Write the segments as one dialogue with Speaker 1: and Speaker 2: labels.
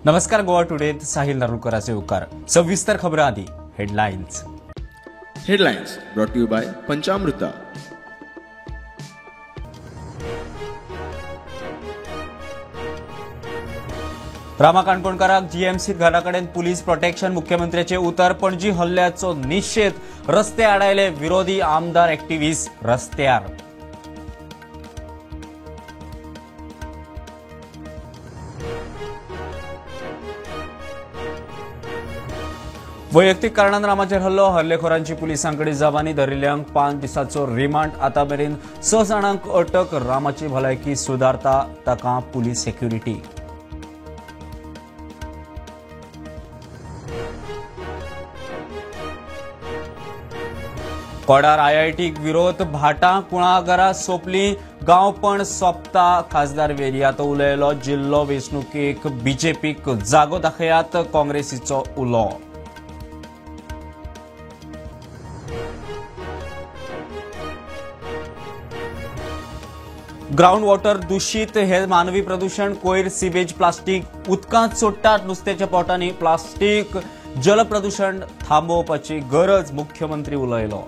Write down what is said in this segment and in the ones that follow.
Speaker 1: नमस्कार, गोवा टुडे साहिल नारुलकराचे उपकार. सविस्तर खबरां आदी headlines.
Speaker 2: Headlines brought to you by Panchamruta.
Speaker 1: Rama काणकोणकाराक जीएमसीत घरा कडेन पुलीस प्रोटेक्शन, मुख्यमंत्र्याचे उतर. पणजी हल्ल्याचो निशेध, रस्ते आडायले विरोधी आमदार एक्टिव्हिस्ट रस्त्यार. वैयक्तीक कारणान रामाचेर हल्लो, हल्लेखोरांची पुलिसांकडे जबानी, धरिल्ल्यांक 5 दिसांचो रिमांड. आतां मेरेन 6 जाणांक अटक. रामाची भलायकी सुदारता, ताका पुलीस सेक्युरिटी. कोडार आयआयटीक विरोध, भाटां कुळागरां सोंपली, गांवपण सोंपता. खासदार वेरियातो उलयलो. जिल्लो वेंचणुकेक बीजेपीक जागो दाखयात, काँग्रेसीचो उलो. ग्राउंड वॉटर दूषित, हे मानवी प्रदूषण. कोयर, सिवेज, प्लास्टीक उदकांत सोडटात. नुस्त्याच्या पोटांनी प्लास्टीक. जलप्रदूषण थांबोवपाची गरज, मुख्यमंत्री उलयलो.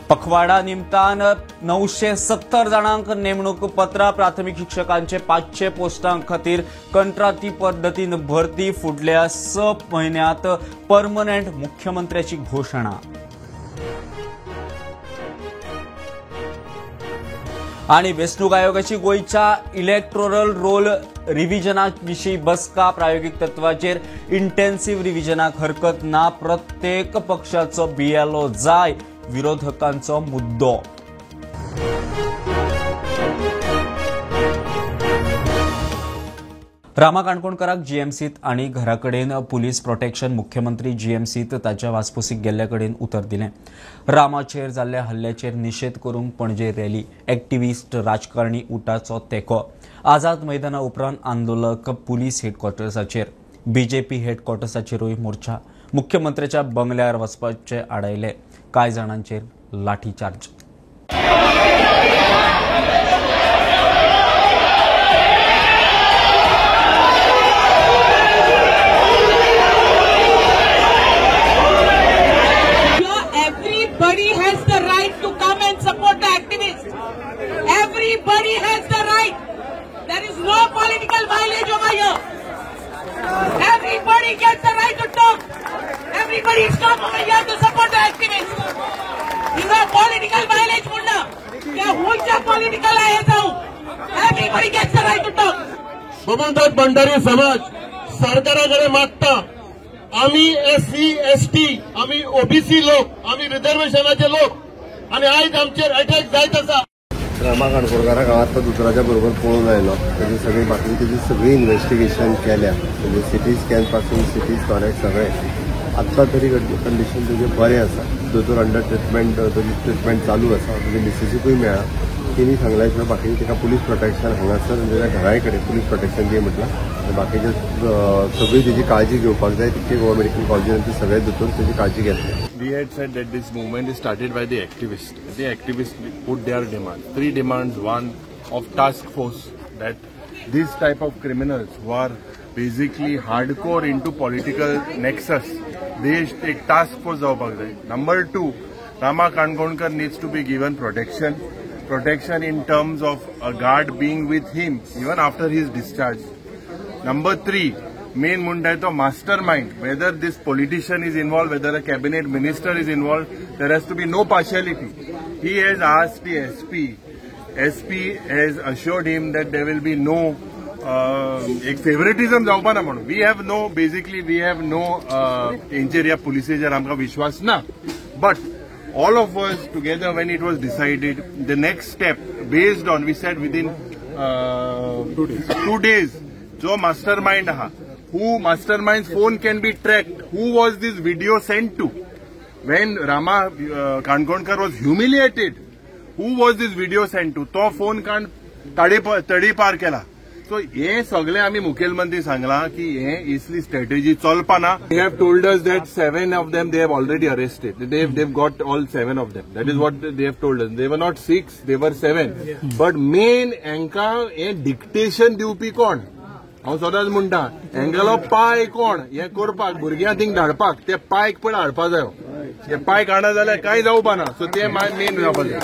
Speaker 1: पखवाडा निमतान 970 जाणांक नेमणूक पत्रां. प्राथमिक शिक्षकांचे 500 पोस्टां खातीर कंत्राटी पद्दतीन भरती. फुडल्या 6 म्हयन्यांत परमनंट, मुख्यमंत्र्याची घोशणा. आनी वेंचणूक आयोगाची गोंयच्या इलेक्टोरल रोल रिव्हिजना विशीं बसका. प्रायोगीक तत्वाचेर इंटेन्सिव्ह रिव्हिजनाक हरकत ना. प्रत्येक पक्षाचो बीएलओ जाय, विरोधकांचो मुद्दो. रामा काणकोणकाराक जीएमसीत आनी घरा कडेन पुलीस प्रोटेक्शन. मुख्यमंत्री जीएमसीत ताच्या वासपुसीक गेल्ले कडेन उतर दिलें. रामाचेर जाल्ल्या हल्ल्याचेर निशेध करूंक पणजे रॅली. एक्टिव्हिस्ट, राजकारणी उटाचो तेंको. आझाद मैदाना उपरांत आंदोलक पुलीस हेडक्वॉर्टर्साचेर, बीजेपी हेडक्वॉर्टर्साचेरूय मोर्चा. मुख्यमंत्र्याच्या बंगल्यार वचपाचे आडायले. कांय जाणांचेर lathi charge.
Speaker 3: Everybody has the right to come and support the activists. Everybody has the right. There is no political mileage over here. Everybody gets the right to talk. Everybody is come over here to support the activists. These are political mileage, Munna. They are political आहे जाऊ. Everybody gets the right to talk.
Speaker 4: Babandad Bhandari समाज सरकाराकडे मागता, आम्ही SC ST, आम्ही OBC लोक, आम्ही रिझर्वेशनाचे लोक आणि आयज आमचेर अटॅक जायत आसा.
Speaker 5: रामा काणकोणकाराक हांव आतां दोतोराच्या बरोबर पळोवन आयलो. तेजी सगळी बाकी तेजी सगळी इन्व्हेस्टिगेशन केल्या, म्हणजे सिटी स्कॅन पासून सिटी थॉरॅक्स सगळें. आत्तां तरी कंडिशन तेजें बरें आसा. दोतोर अंडर ट्रिटमेंट, तेजी ट्रिटमेंट चालू आसा. तेजे मिसेसीकूय मेळ्ळा. तेणी सांगल्या शिवाय बाकी ताका पुलीस प्रोटेक्शन हांगासर तेज्या घराय कडेन पुलीस प्रोटेक्शन दी म्हटलां. बाकीचे सगळी तेजी काळजी घेवपाक जाय तितकी गोवा मेडिकल कॉलेजीन आमचे सगळे दोतोर तेजी काळजी घेतले.
Speaker 6: We had said that this movement is started by the activists. The activists put their demands. 3 demands. One of task force, that this type of criminals who are basically hardcore into political nexus, they take task force जावपाक जाय. Number 2, Rama Kankonkar needs to be given protection. Protection in terms of a guard being with him even after his discharge. Number 3, main म्हणटाय तो mastermind, whether this politician is involved, whether a cabinet minister is involved, there has to be no partiality. He has asked the SP. SP has assured him that there will be no एक फेवरेटिझम जावपा ना म्हणून. We have no, basically we have no हेंचेर ह्या पुलिसेचेर आमकां विश्वास ना. But all of us together, when it was decided, the next step based on, we said within 2 days, जो mastermind aha, who mastermind's phone can be tracked, who was this video sent to? When Rama Kankonkar was humiliated, who was this video sent to? तो phone काण तडी पार केला. So हे सगळे आमी मुखेलमंत्री सांगला की हे इसली strategy चलपाना. They have told us that 7 of them they have already arrested. They've got all 7 of them. That is what they have told us. They were not 6, they were 7. But main हेंका हे dictation दिवपी कोण, हांव सदांच म्हणटा, हेंगेलो पाय कोण हे करपाक, भुरग्यांक थिंग धाडपाक, ते पायक पण हाडपा जायो. हे पायक हाडना जाल्यार कांय जावपा ना. सो ते मेन जावपा जाय.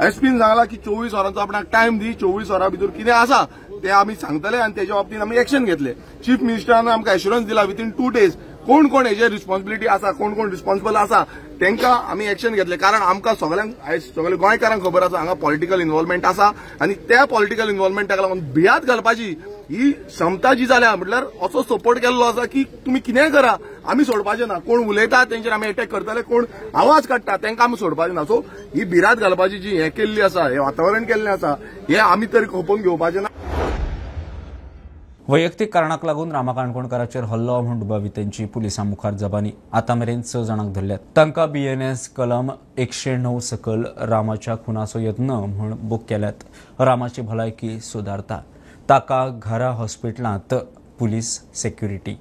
Speaker 7: एसपीन सांगला की 24 वरांचो आपणाक टायम दी, 24 वरां भितर कितें आसा ते आमी सांगतले आनी तेच्या बाबतींत आमी एक्शन घेतले. चीफ मिनिस्टरान आमकां एश्युरन्स दिला विथीन 2 days कोण कोण हेजेर रिस्पॉन्सिबिलिटी आसा, कोण कोण रिस्पॉन्सिबल आसा तांकां आमी एक्शन घेतले. कारण आमकां सगळ्यांक, सगळ्या गोंयकारांक खबर आसा हांगा पॉलिटिकल इन्वॉल्वमेंट आसा आनी त्या पॉलिटिकल इन्वॉल्वमेंटाक लागून भियात घालपाची ही क्षमता जी जाल्या, म्हटल्यार असो सपोर्ट केल्लो आसा की तुमी कितेंय करा आमी सोडपाचे ना. कोण उलयता तेंचेर आमी अटॅक करतले, कोण आवाज काडटा तांकां आमी सोडपाचे ना. सो ही भिरांत घालपाची जी हें केल्ली आसा, हें वातावरण केल्लें आसा, हें आमी तरी खपोवन घेवपाचें ना.
Speaker 1: वैयक्तीक कारणाक लागून रामा काणकोणकाराचेर हल्लो म्हूण दुबावितांची पुलिसां मुखार जबानी. आतां मेरेन 6 जाणांक धरल्यात. तांकां बीएनएस कलम 109 सकल रामाच्या खुनाचो यत्न म्हूण बूक केल्यात. रामाची भलायकी सुदारता, ताका घरा हॉस्पिटलांत पुलीस सेक्युरिटी.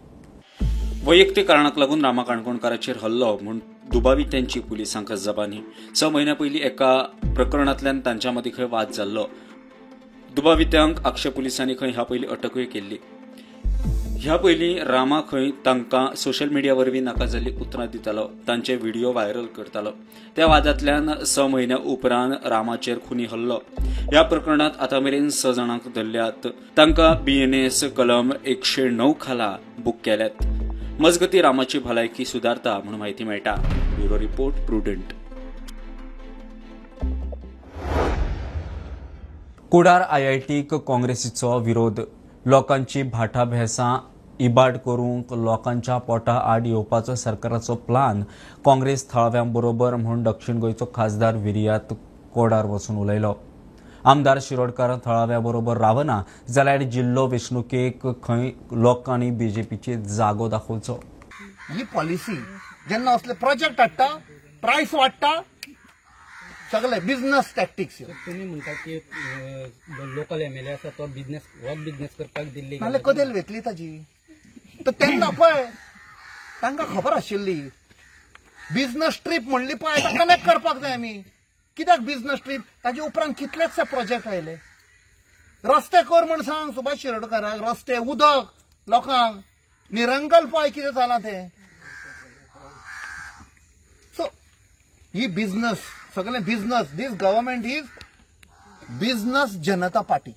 Speaker 1: वैयक्तीक कारणाक लागून रामा काणकोणकाराचेर हल्लो म्हूण दुबावितांची पुलिसांक जबानी. 6 म्हयन्यां पयलीं एका प्रकरणांतल्यान तांच्या मदीं खंय वाद जाल्लो. दुबावितांक आक्षे पुलिसांनी खंय ह्या पयलीं अटकूय केल्ली. ह्या पयलीं रामा खंय तांकां सोशल मिडिया वरवीं नाका जाल्लीं उतरां दितालो, तांचे व्हिडिओ व्हायरल करतालो. त्या वादांतल्यान 6 म्हयन्या उपरांत रामाचेर खुनी हल्लो. ह्या प्रकरणांत आतां मेरेन 6 जाणांक धरल्यात. तांकां बीएनएस कलम 109 खाला बूक केल्यात. मजगतीं रामाची भलायकी सुदारता म्हूण म्हायती मेळटा. Bureau report, Prudent. Kudar आयआयटीक काँग्रेसीचो विरोध. लोकांची भाटा भेसां इबाड करूंक लोकांच्या पोटा आड येवपाचो सरकाराचो प्लान काँग्रेस थळाव्यां बरोबर म्हूण दक्षिण गोंयचो खासदार विरियात कोडार वचून उलयलो. आमदार शिरोडकार थळाव्या बरोबर रावना जाल्यार जिल्लो वेंचणुकेक खंय लोकांनी बीजेपीची जागो दाखोवचो.
Speaker 8: ही पॉलिसी जेन्ना असले प्रोजेक्ट हाडटा, प्रायस वाडटा, सगळे बिझनेस टॅक्टिक्स.
Speaker 9: तुम्ही म्हणता की लोकल एमएलए आसा तो बिझनेस, हो बिझनेस करपाक दिल्ली
Speaker 8: नाल्यार कदेल वेतली ताजी. तर तेन्ना पळय तांकां खबर आशिल्ली बिझनेस ट्रीप म्हणली पळय आतां कनेक्ट करपाक जाय आमी. कित्याक बिझनेस ट्रीप? ताजे उपरांत कितलेचशे प्रोजेक्ट आयले. रस्ते कर म्हण सांग सुभाष शिरोडकाराक, रस्ते, उदक लोकांक, निरंगल पळय कितें जालां तें. सो ही बिझनेस, सगळे business. This government is business Janata party.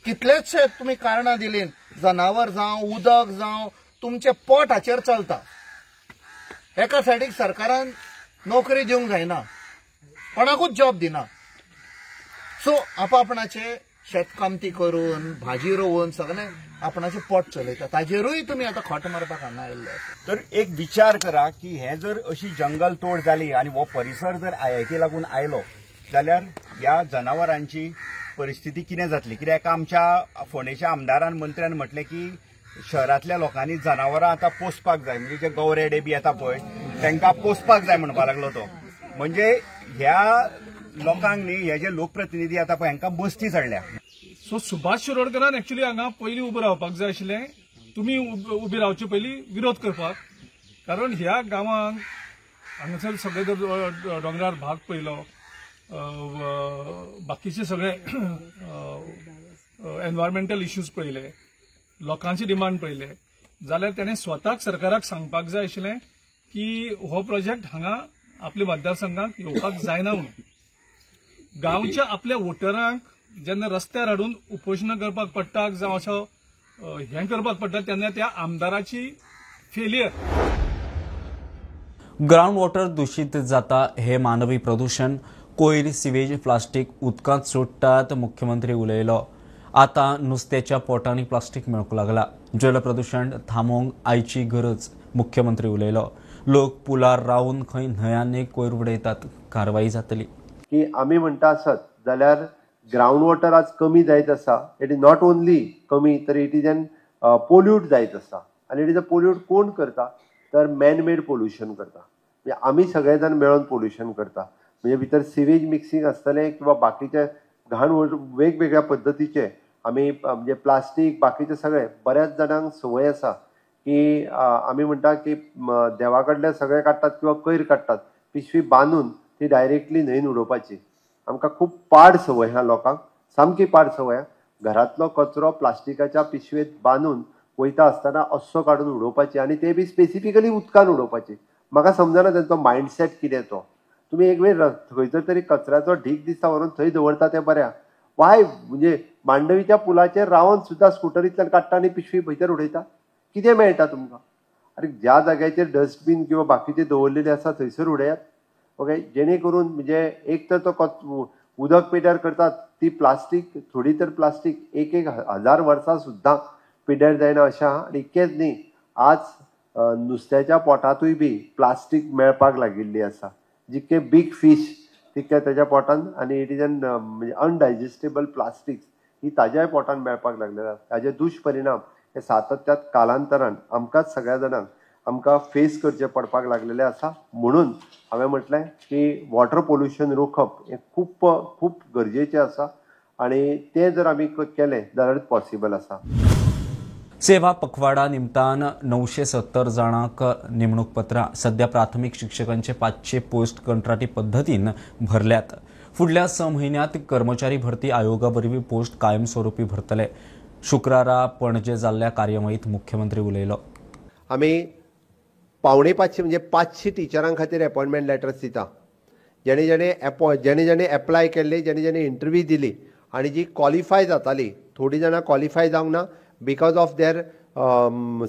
Speaker 8: कितलेचशे तुमी कारणां दिलीं, जनावर जावं, उदक जावं, तुमचें पोट हाचेर चलता. एका सायडीक सरकारान नोकरी दिवंक जायना, कोणाकूच जॉब दिना. सो आपापणाचे शेतकामती करून, भाजी रोवन सगळें आपणाचें पोट चलयता. ताजेरूय तुमी आतां खोट मारपाक हांगा आयिल्ले.
Speaker 10: तर एक विचार करा की हे जर अशी जंगल तोड जाली आनी हो परिसर जर आयआयटी लागून आयलो जाल्यार ह्या जनावरांची परिस्थिती कितें जातली. कित्याक आमच्या फोंडेच्या आमदारान, मंत्र्यान म्हटलें की शहरांतल्या लोकांनी जनावरां आतां पोसपाक जाय, म्हणजे जे गवरेडे बी येता पळय तांकां पोसपाक जाय म्हणपाक लागलो तो. म्हणजे ह्या लोकांक न्ही, हे जे लोकप्रतिनिधी आता पळय हांकां बस्ती चडल्या.
Speaker 11: सो सुभाष शिरोडकरान एक्चुअली हांगा पयलीं उबो रावपाक जाय आशिल्लें. तुमी उबी रावचे पयलीं विरोध करपाक, कारण ह्या गांवांक हांगासर सगळे जर दोंगरार भाग पळयलो, बाकीचे सगळे एनवायरमेंटल इश्यूज पळयले, लोकांची डिमांड पळयले, जाल्यार तेणें स्वताक सरकाराक सांगपाक जाय आशिल्लें की हो प्रोजेक्ट हांगा आपल्या मतदारसंघाक येवपाक जायना म्हणून. गांवच्या आपल्या वोटरांक जेन्ना रस्त्यार हाडून उपोशणां करपाक पडटा जावं असो हें करपाक पडटा तेन्ना त्या आमदाराची फेलियर.
Speaker 1: ग्रावंड वॉटर दूषित जाता हे मानवी प्रदूषण, कोयर, सिवेज, प्लास्टीक उदकांत सोडटात. मुख्यमंत्री उलयलो. आतां नुस्त्याच्या पोटांनी प्लास्टीक मेळूंक लागला. जल प्रदूषण थांबोवंक आयची गरज, मुख्यमंत्री उलयलो. लोक पुलार रावन खंय न्हंयांनी कोयर उडयतात, कारवाई जातली.
Speaker 5: की आमी म्हणटा आसत जाल्यार ग्रावंड वॉटर आज कमी जायत आसा. It is not only कमी तर it is an pollute जायत आसा. आनी it is a pollute कोण करता तर मॅनमेड पोल्युशन करता. म्हणजे आमी सगळे जाण मेळून पोल्युशन करता. म्हणजे भितर सिवेज मिक्सिंग आसतलें किंवा बाकीचे घाण वेगवेगळ्या पद्दतीचे आमी म्हणजे प्लास्टीक बाकीचे सगळे बऱ्याच जाणांक संवय आसा की आमी म्हणटा की देवा कडले सगळे काडटात किंवा कोयर काडटात, पिशवी बांदून ती डायरेक्टली न्हंयेन उडोवपाची. आमकां खूब पाड संवय आहा लोकांक, सामकी पाड संवय. घरांतलो कचरो प्लास्टिकाच्या पिशवेंत बांदून वयता आसतना अस्सो काडून उडोवपाची आनी ते बी स्पेसिफिकली उदकान उडोवपाची. म्हाका समजना तेंचो मायंडसेट कितें तो. तुमी एक वेळ खंयसर तरी कचऱ्याचो ढीक दिसता व्हरून थंय दवरता तें बरें. वाय म्हणजे मांडवीच्या पुलाचेर रावन सुद्दां स्कुटरींतल्यान काडटा आनी पिशवी भितर उडयता, कितें मेळटा तुमकां? आरे ज्या जाग्याचेर डस्टबीन किंवा बाकीचे दवरलेले आसा थंयसर उडयात. ओके, जेणे करून म्हणजे एक तर तो उदक पिड्यार करतात ती प्लास्टीक, थोडी तर प्लास्टीक एक एक हजार वर्सां सुद्दां पिड्यार जायना अशें आहा. आनी इतकेंच न्ही, आज नुस्त्याच्या पोटांतूय बी प्लास्टीक मेळपाक लागिल्ली आसा. जितके बीग फीश तितके ताच्या पोटान, आनी it is an म्हणजे अनडायजेस्टेबल प्लास्टिक्स ही ताज्याय पोटान मेळपाक लागलेले आसा. ताजे दुश्परिणाम हे सातत्यात कालांतरान आमकांच सगळ्या जाणांक आमकां फेस करचे पडपाक लागलेले आसा. म्हणून हांवें म्हटलें की वॉटर पोल्युशन रोखप हें खूब खूब गरजेचें आसा आनी तें जर आमी केलें जाल्यारूच पॉसिबल आसा.
Speaker 1: सेवा पखवाडा निमतान 970 जाणांक नेमणूक पत्रां. सध्या प्राथमिक शिक्षकांचे 500 पोस्ट कंत्राटी पद्दतीन भरल्यात. फुडल्या 6 म्हयन्यांत कर्मचारी भरती आयोगा वरवीं पोस्ट कायमस्वरूपी भरतले. शुक्रारा पणजे जाल्ल्या कार्यावळींत मुख्यमंत्री उलयलो.
Speaker 5: आमी 475 म्हणजे 500 टिचरां खातीर अपॉयंटमेंट लेटर्स दिता. जेणे जेणे जेणे एप्लाय केल्ले, जेणे जेणे इंटरव्यू दिली आनी जी क्वॉलिफाय जाताली, थोडीं जाणां क्वॉलिफाय जावंक ना because of there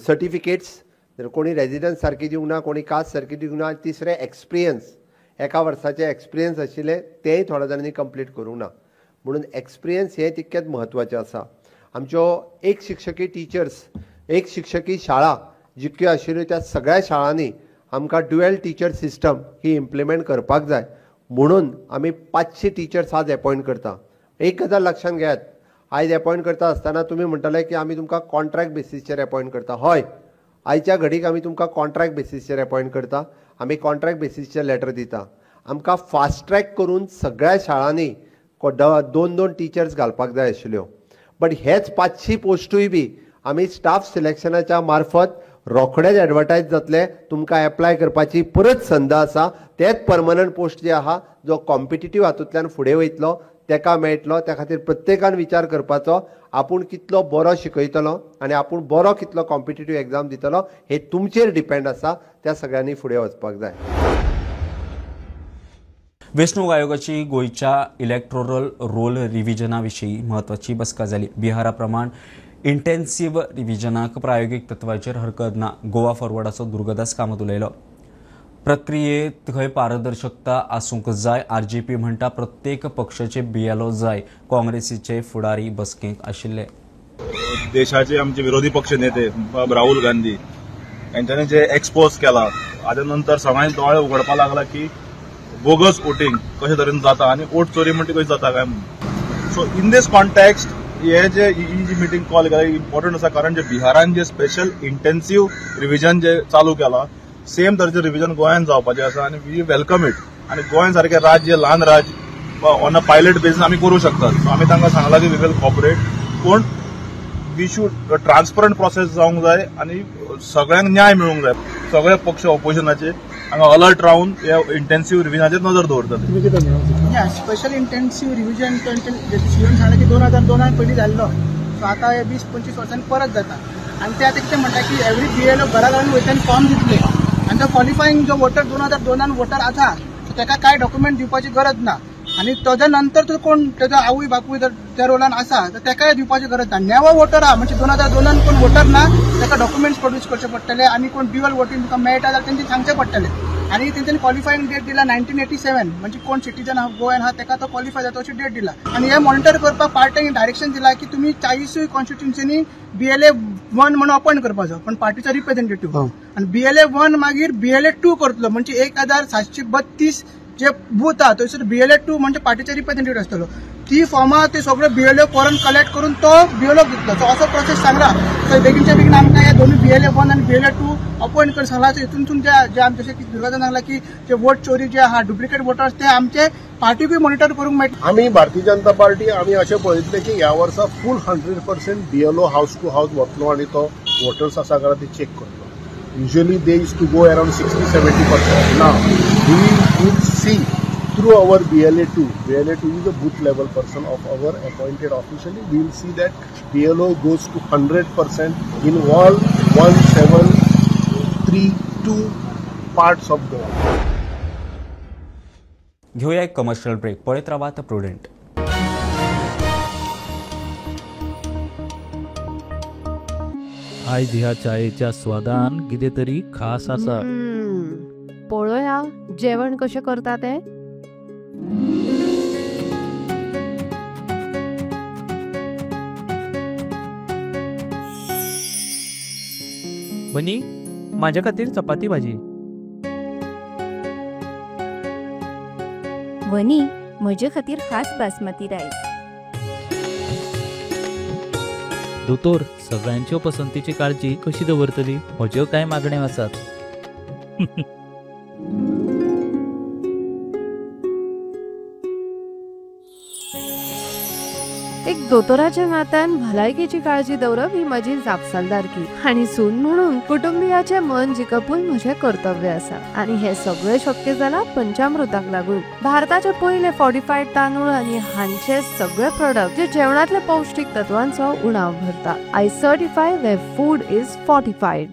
Speaker 5: certificates. कोणी रेजिडन्स सारकी दिवंक ना, कोणी कास्ट सारकी दिवंक ना. तिसरें एक्सपिरियन्स, एका वर्साचें एक्सपिरियन्स आशिल्लें तेंय थोड्या जाणांनी कंप्लीट करूंक ना. म्हणून एक्सपिरियन्स हें तितकेंच म्हत्वाचें आसा. आमच्यो एक शिक्षकी टिचर्स, एक शिक्षकी शाळा जितक्यो आशिल्ल्यो त्या सगळ्या शाळांनी आमकां ड्युएल टिचर सिस्टम ही इम्प्लिमेंट करपाक जाय. म्हणून आमी 500 टिचर्स आज अपॉयंट करता. एक गजाल लक्षांत घेयात, आयज अपॉयंट करता आसतना तुमी म्हणटले की आमी तुमकां कॉन्ट्रॅक्ट बेसीसचेर अपॉयंट करता. हय, आयच्या घडीक आमी तुमकां कॉन्ट्रॅक्ट बेसीसचेर अपॉयंट करता. आमी कॉन्ट्रॅक्ट बेसीसचेर लेटर दिता. आमकां फास्ट ट्रॅक करून सगळ्या शाळांनी 2-2 टिचर्स घालपाक जाय आशिल्ल्यो. बट हेच 500 पोस्टूय बी आमी स्टाफ सिलेक्शनाच्या मार्फत रोखडेच एडवर्टायज जातले. तुमकां एप्लाय करपाची परत संद आसा. तेच परमनंट पोस्ट जे आहा, जो कॉम्पिटिटीव हातूंतल्यान फुडें वयतलो तेका मेळटलो. त्या खातीर प्रत्येकान विचार करपाचो आपूण कितलो बरो शिकयतलो आनी आपूण बरो कितलो कॉम्पिटिटीव एग्जाम दितलो हे तुमचेर डिपेंड आसा. त्या सगळ्यांनी फुडें वचपाक जाय.
Speaker 1: वेंचणूक आयोगाची गोंयच्या इलेक्टोरल रोल रिव्हिजना विशीं म्हत्वाची बसका जाली. बिहारा प्रमाण इंटेन्सिव्ह रिव्हिजनाक प्रायोगीक तत्वाचेर हरकत ना. गोवा फॉरवर्डाचो दुर्गदास कामत उलयलो. प्रक्रियेत थंय पारदर्शकता आसूंक जाय. आरजीपी म्हणटा प्रत्येक पक्षाचे बीएलओ जाय. काँग्रेसीचे फुडारी बसकेंत आशिल्ले.
Speaker 12: देशाचे आमचे विरोधी पक्ष नेते राहुल गांधी यांच्यानी जे एक्सपोज केला, आतां नंतर सगळ्यांनी दोळे उगडपाक लागला की बोगस वोटिंग कशे तरेन जाता आनी वोट चोरी म्हणटा कशी जाता काय म्हणून. सो इन these context हे जे ही जी मिटींग कॉल केला इम्पॉर्टंट आसा, कारण जे बिहारान जे स्पेशल इंटेन्सिव्ह रिव्हिजन जे चालू केला सेम तरेचें रिव्हिजन गोंयांत जावपाचें आसा आनी we welcome it. आनी गोंय सारकें राज्य, ल्हान राज्य, ऑन अ पायलट बेसीस आमी करूं शकतात. सो आमी तांकां सांगलां की we will cooperate, पूण we should transparent process जावंक जाय आनी सगळ्यांक न्याय मेळूंक जाय. सगळे पक्ष ऑपोजिशनाचे हांगा अलर्ट रावन ह्या इंटेन्सिव्ह रिव्हिजनाचेर नजर दवरतले.
Speaker 13: स्पेशल इंटेन्सिव्ह रिव्हिजन सीएम सांगलें की 2002 पयलीं जाल्लो, सो आतां हे 20-25 वर्सांनी परत जाता. आनी ते आतां कितें म्हणटा की एवरी बीएलओ घरा घरान वयता आनी फॉर्म दितले आनी तो क्वॉलिफाईंग जो वोटर 2002 वोटर आसा सो ताका कांय डॉक्युमेंट दिवपाची गरज ना. आनी ताज्या नंतर तो कोण ताजो आवय बापूय जर त्या रोलान आसा तर ताकाय दिवपाची गरज ना. नेवो वोटर आहा म्हणजे 2002 कोण वोटर ना ताका डॉक्युमेंट्स प्रोड्यूस करचे पडटले आनी कोण ड्युअल वोटींग तुका मेळटा जाल्यार तेंचे सांगचें पडटलें. आनी तेंच्यांनी क्वॉलिफाईंग डेट दिला 1987, म्हणजे कोण सिटीजन आहा गोंयान आहा ताका तो क्वॉलिफाय जाता अशी डेट दिला. आनी हे मॉनिटर करपाक पार्ट्यांक डायरेक्शन दिला की तुमी 40 कॉन्स्टिट्युन्सीनी बीएलए 1 म्हणून अपॉयंट करपाचो, पण पार्टीचो रिप्रेझेंटेटिव्ह, आनी बीएलए 1 मागीर बीएलए 2 करतलो म्हणजे 1732 जे बूथ आहा थंयसर बीएलए 2 म्हणजे पार्टीचे रिप्रेझेंटेटिव्ह आसतलो. ती फॉर्मां ते सगळे बीएलओ करून कलेक्ट करून तो बीएलओ दितलो. सो असो प्रोसेस सांगला. सो बेगीनच्या बेगीन आमकां हे दोनूय बीएलए 1 आनी बीएलए 2 अपॉयंट कर सांगला. सो हितूनसून जे आमचे जशें की दुर्गादान सांगला की जे वोट चोरी जे आहा डुप्लिकेट वोटर्स ते आमचे पार्टीकूय मॉनिटर करूंक मेळटा.
Speaker 5: आमी भारतीय जनता पार्टी आमी अशें पळयतले की ह्या वर्सा full 100% BLO house to house वतलो आनी तो वोटर्स आसा काय ते चेक करतलो. Usually they used to go around 60-70%. Now we will see through our BLA2. BLA2 is a booth level person of our appointed officially. We will see that BLO goes to 100% in all 1732 parts of Goa.
Speaker 1: घेऊया एक commercial break. पळयत रावात prudent.
Speaker 14: आयज ह्या चायेच्या स्वादान कितें तरी खास आसा.
Speaker 15: पळोवया जेवण कशें करता तें.
Speaker 14: बनी, माझ्या खातीर चपाती भाजी.
Speaker 16: वनी, म्हजे खातीर खास बासमती रायस.
Speaker 14: दोतोर, सगळ्यांच्यो पसंतीची काळजी कशी दवरतली? म्हज्यो कांय मागण्यो आसात.
Speaker 15: एक दोतोराच्या नात्यान भलायकेची काळजी दवरप ही म्हजी जापसालदारकी आनी सून म्हणून कुटुंबियाचें मन जिखपूय म्हजें कर्तव्य आसा. आनी हें सगळें शक्य जालां पंचामृताक लागून. भारताचे पयले फॉर्टिफायड तांदूळ आनी हांचे सगळे प्रोडक्ट जे जेवणांतल्या पौष्टीक तत्वांचो उणाव भरता. I certify where food is fortified.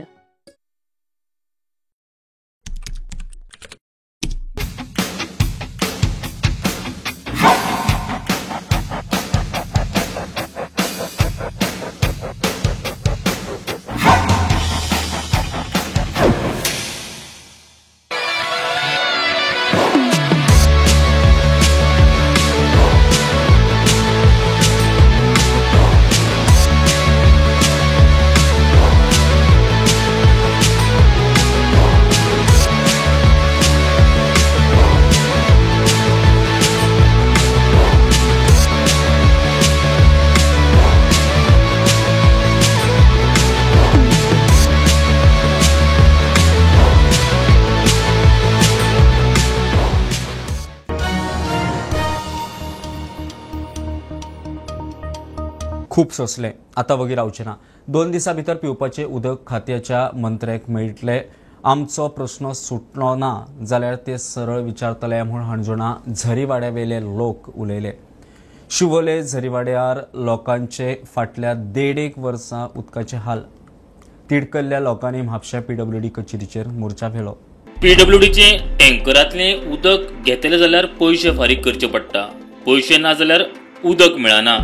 Speaker 1: खूब सोंसलें, आतां वगी रावचें ना. 2 दिसां भितर पिवपाचें उदक खात्याच्या मंत्र्याक मेळटलें. आमचो प्रस्न सुटलो ना जाल्यार ते सरळ विचारतले म्हूण हणजुणा झरीवाड्यावेले लोक उलयले. शिवोले झरीवाड्यार लोकांचे फाटल्या 1.5 वर्सां उदकाचे हाल. तिडकल्ल्या लोकांनी म्हापशा पीडब्ल्यूडी कचेरीचेर मोर्चा व्हेलो.
Speaker 17: पीडब्ल्यूडीचे टँकरांतलें उदक घेतले जाल्यार पयशे फारीक करचे पडटा. पयशे ना जाल्यार उदक मेळना.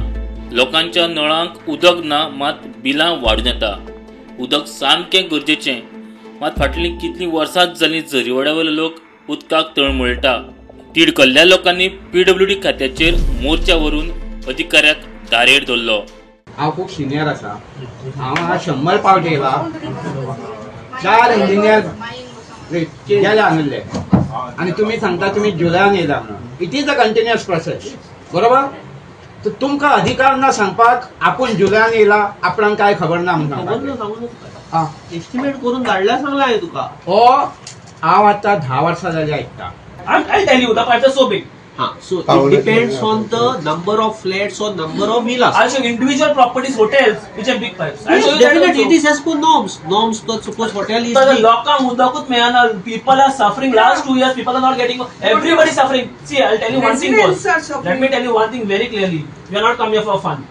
Speaker 17: लोकांच्या नळांक उदक ना, मात बिलां वाडून येता. उदक सामकें गरजेचें, मात फाटलीं कितलीं वर्सांच जालीं झरीवाड्यावेले लोक उदकाक तळमळटा. तिडकल्ल्या लोकांनी पीडब्ल्यूडी खात्याचेर मोर्चा व्हरून अधिकाऱ्याक दारेर धरलो.
Speaker 18: हांव खूब सिनियर आसा. हांव 100 पावट येयला. 4 इंजिनियर गेले हांगिल्ले आनी तुमी सांगता तुमी जुलयान येयला म्हणून. It is a continuous process, बरोबर? तर तुमकां अधिकार ना सांगपाक आपूण जुलयान येयला, आपणाक काय खबर ना म्हणून सांगपाक.
Speaker 19: एस्टिमेट करून धाडल्या सांगला हांवें तुका.
Speaker 18: हो, हांव आतां 10 वर्सां जालीं आयकता.
Speaker 19: I'll tell you, the pipes are so big. So it depends on the number of flats or number of villas.
Speaker 3: I'll show you individual properties, hotels which have big pipes.
Speaker 19: Yes, definitely it is as per norms. Norms, but suppose hotel is big.
Speaker 3: लोकांक उदकूच मेळना. People are suffering. Last 2 years, people are not getting. Everybody is suffering. See, I'll tell you one thing, boss. Let me tell you one thing very clearly. We are not come here for fun.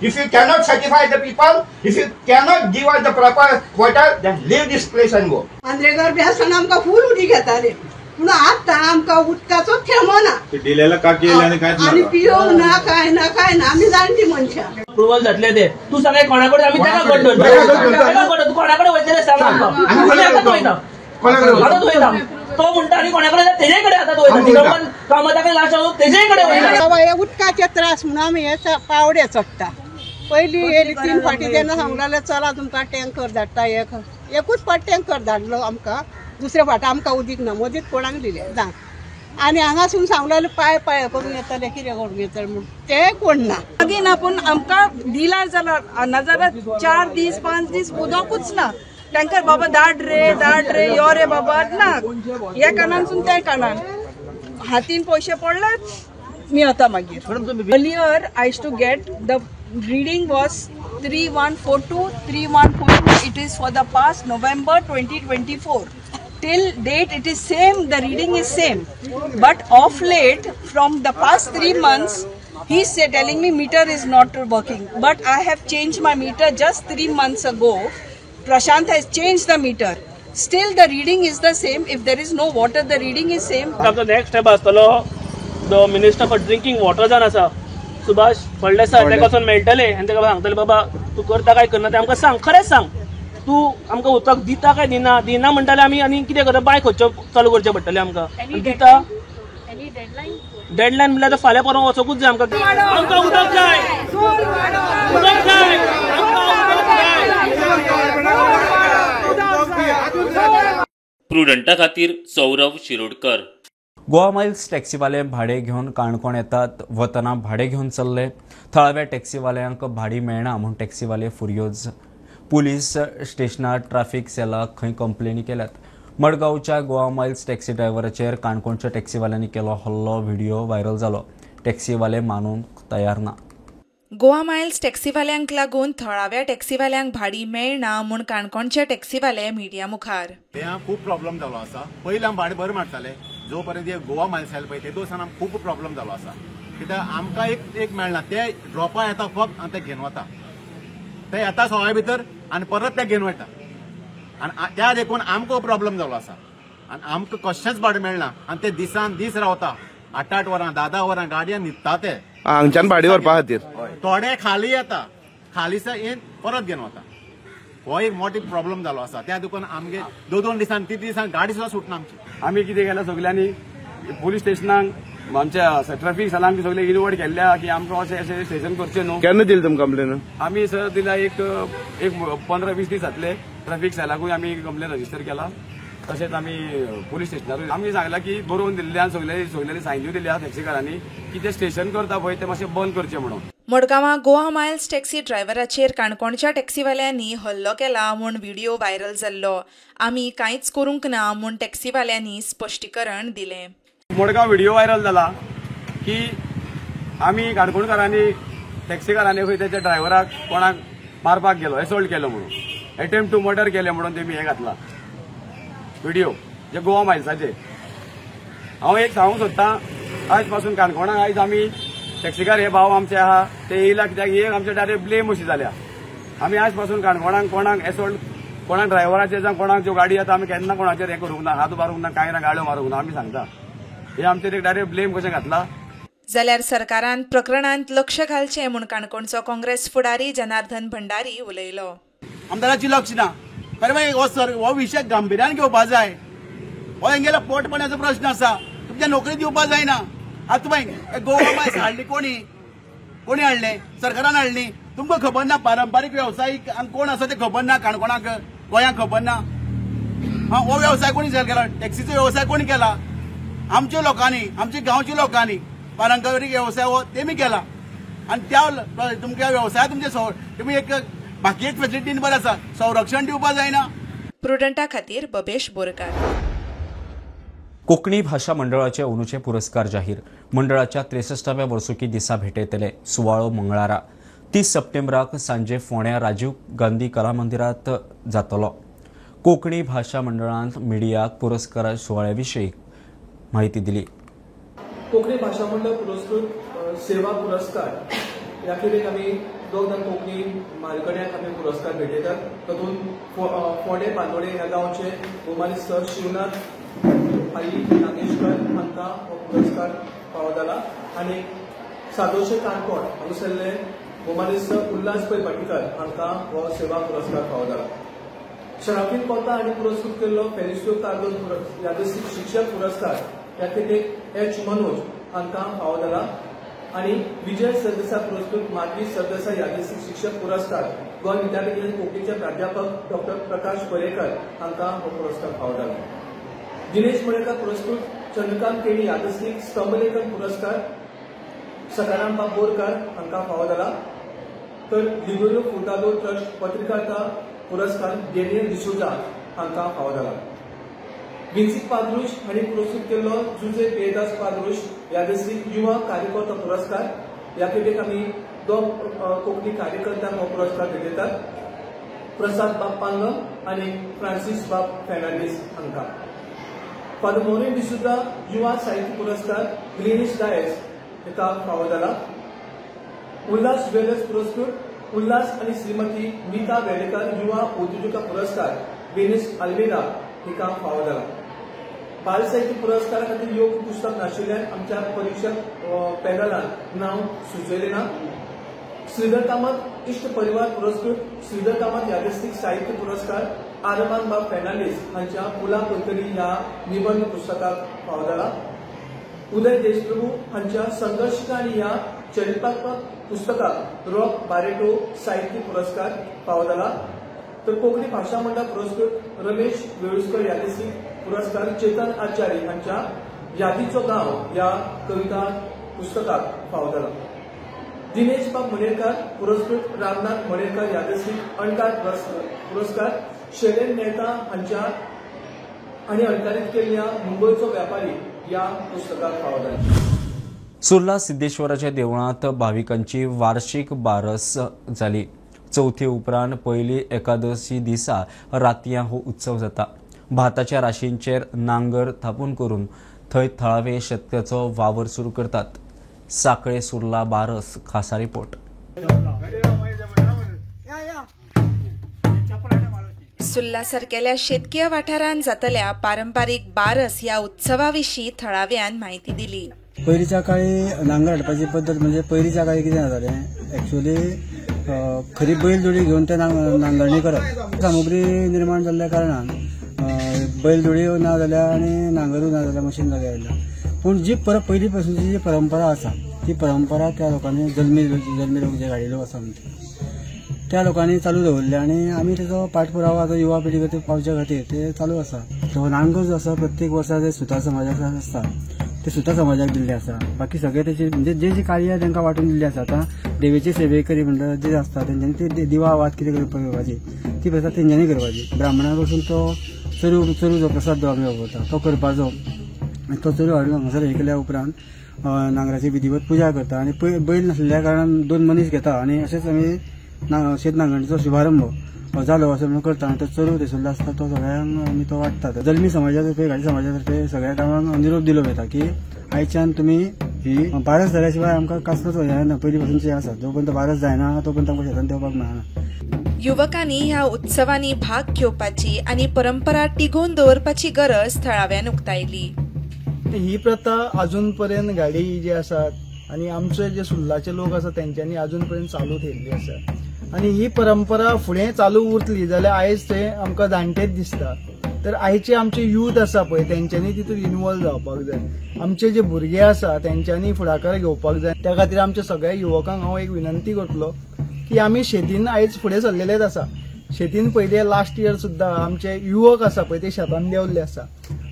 Speaker 18: If you cannot certify the people, if you cannot give us the proper water, then leave this place and go.
Speaker 20: Mandrekar बी आसतना आमकां फूल उदीक येतालें, पूण आतां आमकां उदकाचो थेंबो ना.
Speaker 12: डिलेला का केले आनी कांयच
Speaker 20: आनी पियोंक ना, कांय ना, कांय ना. आमी जाणटी मनशां.
Speaker 3: अप्रुवल जातलें तें. तूं सांग कोणा कडेन आमी ताका कट धरता. तूं कोणा कडेन वयतलें सांग आमकां. आमी आतां वयता, आतां वयता. तो म्हणटा आनी कोणा कडेन तेजे कडेन आतां वयता. दिगंबर कामता कडेन लास्ट तेजे कडेन वयता.
Speaker 20: हे उदकाचे त्रास म्हणून आमी हे पावडे चडटा. पयलीं येयली 3 फावटी तेन्ना सांगलें चला तुमकां टँकर धाडटा. एकूच फावट टँकर धाडलो आमकां, दुसऱ्या फावट आमकां उदीक ना. मदींच कोणाक दिलें ना. आनी हांगासून सांगलें पांय पांय करून येतले, कितें करून येतले म्हूण, तें कोण ना.
Speaker 21: मागीर ना, पूण आमकां दिला जाल्यार नाजाल्यार 4 दीस 5 दीस उदकूच ना. टँकर बाबा धाड रे, धाड रे, यो रे बाबा ना. ह्या कानानसून त्या कानान हातीन पयशे पडले मेळता मागीर. Earlier I used to get the reading was 3142 3142. It is for the past November 2024. Till date it is same, the reading is same. But off late from the past 3 months he is telling me meter is not working. But I have changed my meter just 3 months ago. Prashant has changed the meter. Still the reading is the same. If there is no water, the reading is same.
Speaker 2: आमचो next step आसतलो the minister for drinking water जावन आसा सुभाष फळदेसाय, ताका वचोन मेळटले आनी ताका सांगतले बाबा तूं करता काय करना तें आमकां सांग, खरेंच सांग, तूं आमकां उदक दिता काय दिना. दिना म्हणटाले आमी आनी कितें करता, बांय खोदच्यो चालू करचें पडटलें आमकां. दिता डेडलायन म्हणल्यार आतां फाल्यां परवां वचोकूच जाय आमकां. आमकां उदक जाय, उदक जाय, आमकां.
Speaker 17: प्रुडंटा खातीर सौरभ शिरोडकर.
Speaker 1: गोवा मायल्स टॅक्सीवाले भाडें घेवन काणकोण येतात, वतना भाडें घेवन चल्ले. थळाव्या टॅक्सीवाल्यांक भाडी मेळना म्हूण टॅक्सीवाले फुर्योज. पुलीस स्टेशनार ट्राफिक सेलाक खंय कंप्लेनी केल्यात. मडगांवच्या गोवा मायल्स टॅक्सी ड्रायव्हराचेर काणकोणच्या टॅक्सीवाल्यांनी केलो हल्लो, व्हिडिओ व्हायरल जालो. टॅक्सीवाले मानूंक तयार ना.
Speaker 22: गोवा मायल्स टॅक्सीवाल्यांक लागून थळाव्या टॅक्सीवाल्यांक भाडी मेळना म्हूण काणकोणचे टॅक्सीवाले मिडिया मुखार.
Speaker 23: ते खूब प्रॉब्लम जालो आसा. पयलीं आमी भाडें बरें मारताले, जो पर्यंत गोवा मायल्स आयले पळय ते दोसान आमकां खूब प्रॉब्लम जालो आसा. कित्याक आमकां एक मेळना, ते ड्रॉपा येता फक्त आनी ते घेवन वता, ते येता सवाय भितर आनी परत ते घेवन वयता आनी त्या देखून आमकां प्रॉब्लम जालो आसा आनी आमकां कशेंच भाडें मेळना आनी ते दिसान दीस रावता, 8-8 वरां 10-10 वरां गाडयेन न्हिदता ते
Speaker 7: हांगच्यान भाडें व्हरपा खातीर.
Speaker 23: थोडे खाली येता, खाली येवन परत घेवन वता. हो एक मोठो प्रॉब्लम जालो आसा. त्या देखून आमगे 2-2 दिसान 3 दिसान गाडी सुद्दां सुटना आमची.
Speaker 24: आमी कितें केलां, सगल्यांनी पुलीस स्टेशनाक आमच्या ट्राफीक सेलांक सगळे इनवोर्ड केल्ले की आमकां अशें अशें स्टेशन करचें न्हू.
Speaker 7: केन्ना दिली तुमकां कंप्लेन?
Speaker 24: आमी सर दिला एक 15-20 दीस जातले. ट्राफीक सेलाकूय आमी कंप्लेन रजिस्टर केला, तशेंच आमी पुलीस स्टेशनारूय आमी सांगला की बरोवन दिल्ले आनी सगल्यांनी सायन्यूय दिल्या टॅक्सीकारांनी की ते स्टेशन करता पळय ते मातशें बंद करचें म्हणून.
Speaker 22: मडगांवां गोवा मायल्स टॅक्सी ड्रायव्हराचेर काणकोणच्या टॅक्सीवाल्यांनी हल्लो केला म्हूण व्हिडिओ व्हायरल जाल्लो. आमी कांयच करूंक ना म्हूण टॅक्सीवाल्यांनी स्पश्टीकरण दिलें.
Speaker 24: मडगांव व्हिडिओ व्हायरल जाला की आमी काणकोणकारांनी टॅक्सीकारांनी खंय त्याच्या ड्रायव्हराक कोणाक मारपाक गेलो, एसोल्ट केलो म्हणून, एटेम्प्ट टू मर्डर केलें म्हणून तेमी हें घातला व्हिडिओ जे गोवा मायल्साचे. हांव एक सांगूंक सोदतां, आयज पासून काणकोणाक आयज आमी टॅक्सीकार हे भाव आमचे आहा ते येयला कित्याक ही आमचे डायरेक्ट ब्लेम अशी जाल्या. आमी आयज पासून काणकोणाक कोणाक एसोल्ट, कोणाक ड्रायव्हराचेर जावं कोणाक ज्यो गाडी येता आमी केन्ना कोणाचेर हें करूंक ना, हात मारूंक ना, कांय ना, गाडयो मारूंक ना. आमी सांगता हे आमचेर एक डायरेक्ट ब्लेम कशें घातला.
Speaker 22: जाल्यार सरकारान प्रकरणांत लक्ष घालचें म्हूण काणकोणचो काँग्रेस फुडारी जनार्दन भंडारी उलयलो.
Speaker 25: आमदाराची लक्ष ना. खरें हो सर हो विशय गंभीरान घेवपा जाय. हो हेंगेलो पोटपण्याचो प्रश्न आसा. तुमच्या नोकरी दिवपा जायना. आतां तुमी गोवा मायल्स हाडली कोणी, कोणी हाडले? सरकारान हाडली. तुमकां खबर ना पारंपारीक वेवसायीक कोण आसा ते खबर ना, काणकोणाक गोंयांक खबर ना. हा हो वेवसाय कोणी केला? टॅक्सीचो वेवसाय कोणी केला? आमच्या लोकांनी, आमच्या गांवच्या लोकांनी पारंपारीक वेवसाय हो तेमी केला. आनी त्या तुमच्या वेवसाय तुमचे तुमी एक बाकी एक फेसिलिटी बरें आसा, संरक्षण दिवपा जायना.
Speaker 22: प्रुडंटा खातीर बबेश बोरकार.
Speaker 1: कोंकणी भाशा मंडळाचे अंदूचे पुरस्कार जाहीर. मंडळाच्या 63व्या वर्सुकी दिसा भेटयतले. सुवाळो मंगळारा 30 सप्टेंबराक सांजे फोंड्या राजीव गांधी कला मंदिरात जातलो. कोंकणी भाशा मंडळान मिडियाक पुरस्कार सुवाळ्या विशीं माहिती दिली.
Speaker 11: कोंकणी भाशा मंडळ पुरस्कृत सेवा पुरस्कार ह्या खेरीत आमी 2 जाण कोंकणी म्हालगड्यांक आमी पुरस्कार भेटयतात. तातूंत फोंडें बांदोडें ह्या गांवचे भोवमानी सर शिवनाथ आई नागेशकर हांकां हो पुरस्कार फावो जाला आनी सादोशे काणकोण हांगासरले भोवमानी सर उल्हास पै भाटीकर हांकां हो सेवा पुरस्कार फावो जाला. शराफीन कोता हांणी पुरस्कृत केल्लो फेलिस्यो कार्दोज यादस्तीक शिक्षक पुरस्कार ह्या खेरीत एच मनोज हांकां फावो जाला आनी विजय सरदेसाय पुरस्कृत माधवी सरदेसाय यादस्तीक शिक्षक पुरस्कार गोंय विद्यापीठाचे कोंकणीचे प्राध्यापक डॉक्टर प्रकाश परेकर हांकां हो पुरस्कार फावो जाला. दिनेश मणेरकर पुरस्कृत चंद्रकांत केणी यादस्तीक स्तंभलेखन पुरस्कार सकाराम बाब बोरकार हांकां फावो जाला. तर लिगोरियो फुर्तादो ट्रस्ट पत्रकारिता पुरस्कार डेनियल डिसोजा हांकां फावो जाला.
Speaker 4: विन्सी पाद्रुश हांणी पुरस्कृत केल्लो जुजे पियेदास पाद्रुश यादस्तीक युवा कार्यकर्ता पुरस्कार. ह्या खेपेक आमी दोग कोंकणी कार्यकर्त्यांक हो पुरस्कार भेटयतात, प्रसाद बाब पांगम आनी फ्रांसीस बाब फेर्नांडीस हांकां. फादर मोरेन डिसुजा युवा साहित्य पुरस्कार ग्लिनीश डायस हाका फावो जाला. उल्हास ज्वेलर्स पुरस्कृत उल्हास आनी श्रीमती मीता वेलेकर युवा उद्योजिका पुरस्कार वेनिस आल्मेदा हिका फावो जाला. बाल साहित्य पुरस्कारा खातीर योग्य पुस्तक नाशिल्ल्यान आमच्या परिक्षक पॅनलान नांव सुचयलें ना. श्रीधर कामत इश्ट परिवार पुरस्कृत श्रीधर कामत यादस्तीक साहित्य पुरस्कार आरमान बाब फेर्नांडीस हांच्या पुला पलतडी ह्या निबंध पुस्तकाक फावो जाला. उदय देशप्रभू हांच्या संघर्ष आनी ह्या चरित्रात्मक पुस्तकाक रॉक बारेटो साहित्य पुरस्कार फावो जाला. तर कोंकणी भाशा मंडळ पुरस्कृत रमेश वेळुस्कर यादस्तीक पुरस्कार चेतन आचार्य हांच्या यादीचो गांव ह्या कविता पुस्तकाक फावो जाला. दिनेश बाब मणेरकर पुरस्कृत रामनाथ मणेरकर यादस्तीक अणकार पुरस्कार शैलेन मेहता हांच्या आनी अणकारीत केल्ल्या मुंबयचो व्यापारी ह्या पुस्तकाक फावो जाला.
Speaker 1: सुर्ला सिद्धेश्वराच्या देवळांत भाविकांची वार्षिक बारस जाली. चवथी उपरांत पयली एकादशी दिसा रातयां हो उत्सव जाता. भाताच्या राशींचेर नांगर थापून करून थंय थळावे शेतकाचो वावर सुरू करतात. साखळे सुर्ला बारस खासा रिपोर्ट.
Speaker 22: सुर्ला सारकेल्या शेतकीय वाठारांत जातल्या पारंपारीक बारस ह्या उत्सवा विशीं थळाव्यान म्हायती दिली.
Speaker 6: पयलींच्या काळी नांगर हाडपाची पद्दत म्हणजे पयलींच्या काळी कितें जातालें, एक्चुअली खरी बैल जोडी घेवन ते नांगरणी करप. सामुग्री निर्माण जाल्ल्या कारणान बैल जोडी ना जाल्या आनी नांगरूय ना जाल्या, मशीन जाग्यार आयल्या. पूण जी पयलीं पासूनची जी परंपरा आसा ती परंपरा त्या लोकांनी जल्मी लोक जे गाडी लोक आसा म्हणटा त्या लोकांनी चालू दवरले आनी आमी तेजो पाठपुरावा आतां युवा पिढी खातीर पावच्या खातीर ते चालू आसा. तो नांगर जो आसा प्रत्येक वर्सा ते सुतार समाजाक आसता ते सुतार समाजाक दिल्ले आसा. बाकी सगळे तेचे म्हणजे जे जे कार्य तांकां वांटून दिल्ले आसा. आतां देवीचे सेवेकरी म्हणटा जे आसता तेंच्यांनी ते दिवा वात कितें करपाची ती प्रसाद तेंच्यांनी करपाची. ब्राह्मणा कडसून तो चरू चरू जो प्रसाद जो आमी वापरता तो करपाचो आनी तो चरू हाडून हांगासर हे केल्या उपरांत नांगराची विधिवत पुजा करता आनी बैल नासल्या कारणान दोन मनीस घेता आनी अशेंच आमी शेत नांगरणीचो शुभारंभ जालो असो म्हणून करता आनी तो चरू थंयसरलो आसता तो सगळ्यांक आमी तो वांट्टात. जल्मी समाजा तर्फे घाडी समाजा तर्फे सगळ्या गांवांक निरोप दिलो वता की आयच्यान तुमी ही बारस जाल्या शिवाय आमकां कसलोच हें ना, पयलीं पासून आसा जो पर्यंत बारस जायना तो पर्यंत आमकां शेतान देंवपाक मेळना.
Speaker 22: युवकांनी ह्या उत्सवांनी भाग घेवपाची आनी परंपरा टिगोवन दवरपाची गरज थळाव्यान उक्तायली.
Speaker 8: ही प्रथा अजून पर्यंत गाडी जी आसात आनी आमचे जे सुर्लाचे लोक आसा तेंच्यांनी अजून पर्यंत चालू थेयल्ली आसा आनी ही परंपरा फुडें चालू उरतली जाल्यार आयज ते आमकां जाणटेच दिसता. तर आयचे आमचे यूथ आसा पळय तेंच्यांनी तितून इनवॉल्व जावपाक जाय. आमचे जे भुरगे आसा तेंच्यांनी फुडाकार घेवपाक जाय. त्या खातीर आमच्या सगळ्या युवकांक हांव एक विनंती करतलो की आमी शेतीन आयज फुडें सरलेलेच आसा. शेतीन पयले लास्ट इयर सुद्दां आमचे युवक आसा पळय ते शेतान देंवल्ले आसा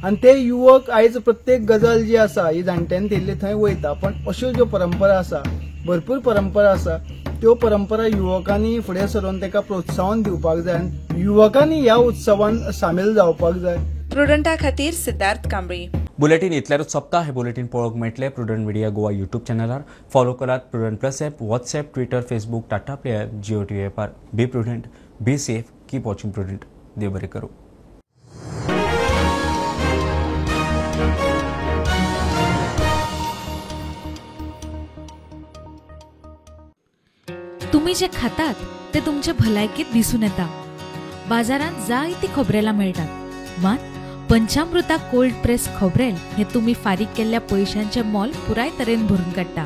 Speaker 8: आनी ते युवक आयज प्रत्येक गजाल जी आसा ही जाणट्यांनी थेयल्ली थंय वयता. पण अश्यो ज्यो परंपरा आसा भरपूर परंपरा आसा त्यो परंपरा युवकांनी फुडें सरून ताका प्रोत्साहन दिवपाक जाय आनी युवकांनी ह्या उत्सवान सामील जावपाक जाय.
Speaker 22: प्रुडंटा खातीर सिद्धार्थ कांबळी.
Speaker 1: बुलेटीन इतल्यारूच सोंपता. हे बुलेटीन पळोवंक मेळटलें प्रुडंट मिडिया गोवा युट्यूब चॅनलार. फॉलो करात Prudent plus app, WhatsApp, Twitter, Facebook, Tata Play app, Jio TV ऍपार. Be prudent, be safe, keep watching Prudent. देव बरें करूं.
Speaker 9: तुम्ही जे खातात ते तुमचे भलायकेत दिसून येता. बाजारांत जायती खोबरेलां मेळटात, मात पंचामृता कोल्ड प्रेस खोबरेल हे तुम्ही फारीक केल्ल्या पयशांचे मोल पुराय तरेन भरून काडटा.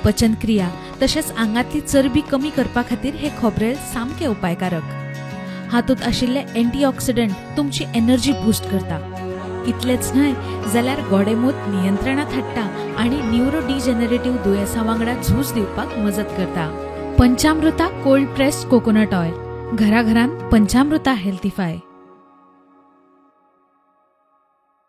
Speaker 9: पचनक्रिया तशेंच आंगांतली चरबी कमी करपा खातीर हे खोबरेल सामकें उपायकारक. हातूंत आशिल्ले अँटीऑक्सिडंट तुमची एनर्जी बूस्ट करता. इतलेंच न्हय जाल्यार गोडेमूत नियंत्रणांत हाडटा आनी न्युरोडिजनरेटिव्ह दुयेंसां वांगडा झूज दिवपाक मजत करता. Panchamruta cold pressed coconut oil, घराघरांत पंचामृता हेल्थीफाय.